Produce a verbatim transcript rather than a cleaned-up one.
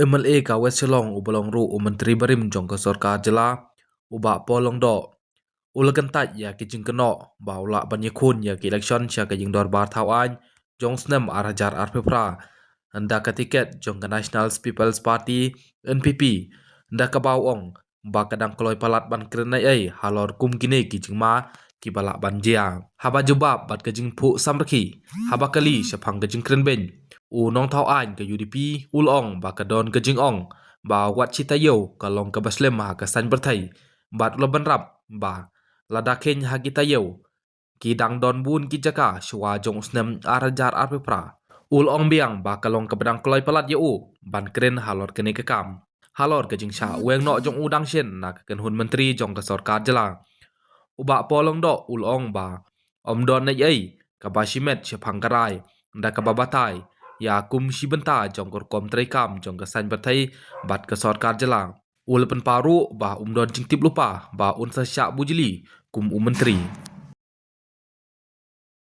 MLA ka West Shillong uba long ruh u Myntri barim jong ka sorkar jylla, u Bah Paul Lyngdoh, u la kyntait ïa ki jingkynnoh ba u lah ban ïakhun ïa ka election sha ka jingdorbar thaw aiñ jong u snem ar hajar arphew phra, ynda ka tiket jong ka National People's Party, NPP, ynda kaba u ong ba ka dang kloi palat ban kren ei ei halor kum kine ki jingma kiba lah ban jia. Haba jubab bad ka jingphuh samrkhie haba kali shaphang ka jingkren beiñ, u nongthaw aiñ ka UDP u la ong ba ka don ka jingong ba wat shi taïew ka long kaba slem ha ka saiñ pyrthei, bad u la bynrap ba lada kheiñ ha ki taïew ki dang don bun ki jaka shuwa jong u snem ar hajar arphew phra. U la ong biang ba ka long kaba dang kloi palat ïa u ban kren halor kane ka kam halor ka jingshah weng noh jong u dang shen na ka kynhun myntri jong ka sorkar jylla. U Bah Paul Lyngdoh u la ong ba ym don ei ei kaba shimet shaphang ka rai, da kaba batai ïa kum shi bynta jong ka rukom treikam jong ka saiñ pyrthei bad ka sorkar jylla. U la pynpaw ruh ba um don jingtip lypa ba un sa shah bujli kum u myntri.